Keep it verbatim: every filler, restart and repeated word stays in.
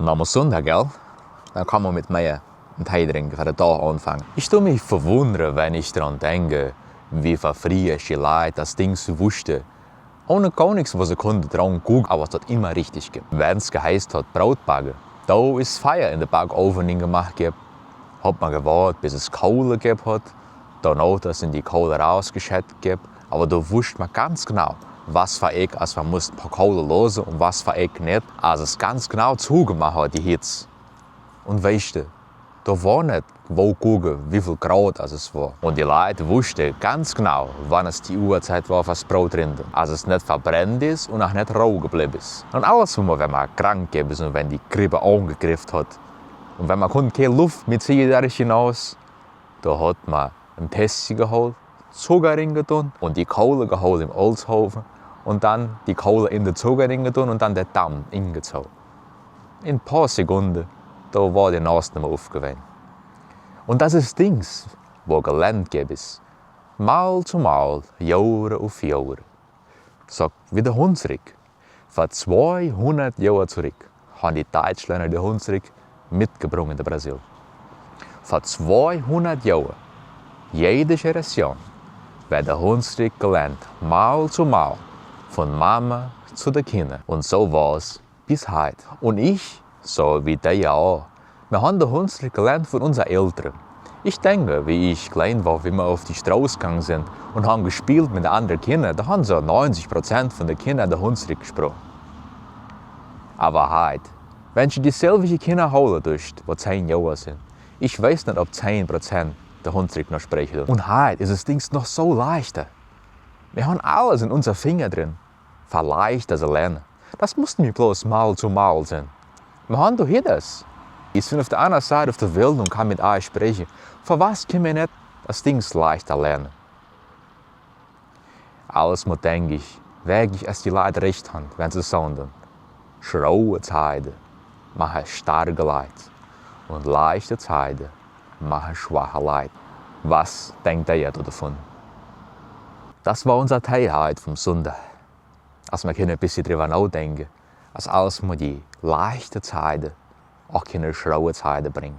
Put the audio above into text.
Nochmol Sunndag, gell? Dann kann mer mit mir en Tee drinke, fa de Dag aunfange. Ich du mich verwundere, wenn ich dran denke, wie fa frieher die Leit des Dings wusste. Ohne gar nix, wo se kunnte dran gucke, awwer es hot immer richtig gebb. Wenn's geheiße hot, Brot backe, do is Feier in de Backowe gemacht gebb, hot mer gewaart, bis es Kohle gebb hot, donoch, dass en die Kohle rausgeschett gebb, awwer do wusst mer ganz genau, was fa Eck, as mer musst paar Kohle lose un was fa Eck net, as es ganz genau zugemacht hot, die Hitz. Un weischte, do wor net, wo gucke, wie viel Grad as es wor. Un die Leit wusste ganz genau, wann es die Uhrzeit wor, was Brot drin, as es net verbrennt is un ach net roh geblieb is. Un alles, wo mer, wenn mer krank gebb is un wenn die Grippe aungegriff hot, un wenn mer kunnt kee Luft mit sich derch hinaus, do hot mer en Tässche geholt, Zucker ringedun un die Kohle geholt im Holzowe un dann die Kohle in de Zucker ringedun un dann de Dampf ingezoge. In paar Sekunde, do wor die Nas nimmer ufgewennt. Un des is Dings, wo gelernt gebb is, Maul zu Maul, Johre uf Johre. Sag, wie de Hunsrück. Fa zweihundert Johr zurick han die Deitschlänner de Hunsrück mitgebrunge in de Brasil. Fa zweihundert Johr, jede Generation, werd de Hunsrück gelernt, Maul zu Maul, vun Mama zu de Kinner. Un so war's bis heit. Un ich, so wie de jo, mer han de Hunsrück gelernt vun unser Eltere. Ich denke, wie ich klein wor, wie mer uf die Stroß gange sin un han gespielt mit de andere Kinner, do han so neunzig Prozent vun de Kinner de Hunsrück gesproche. Awwer heit, wenn du die selwige Kinner hole duscht, wo zehn Johr sin, ich weeß net, ob zehn Prozent de Hunsrück noch spreche dun. Un heit is es Dings noch so leichter. Mer han alles in unser Finger drin. Fa leicht es se lerne. Des musst mer bloß Maul zu Maul sin. Mer han doch hie des. Ich sin uf de anner Seit uf de Welt un kann mit eich spreche. Fa was kenne mer net des Dings leichter lerne? Alles mol denk ich, wirklich, es die Leit recht han, wenn se sage: Schroe Zeide mache starke Leit un leichte Zeide mache schwache Leit. Was denkt ehr dovun? Des wor unser Tee heit vum Sunndag. As mer kenne e bissje driwwer nodenke, as alles mol die leichte Zeide ach kenne schroe Zeide bringe.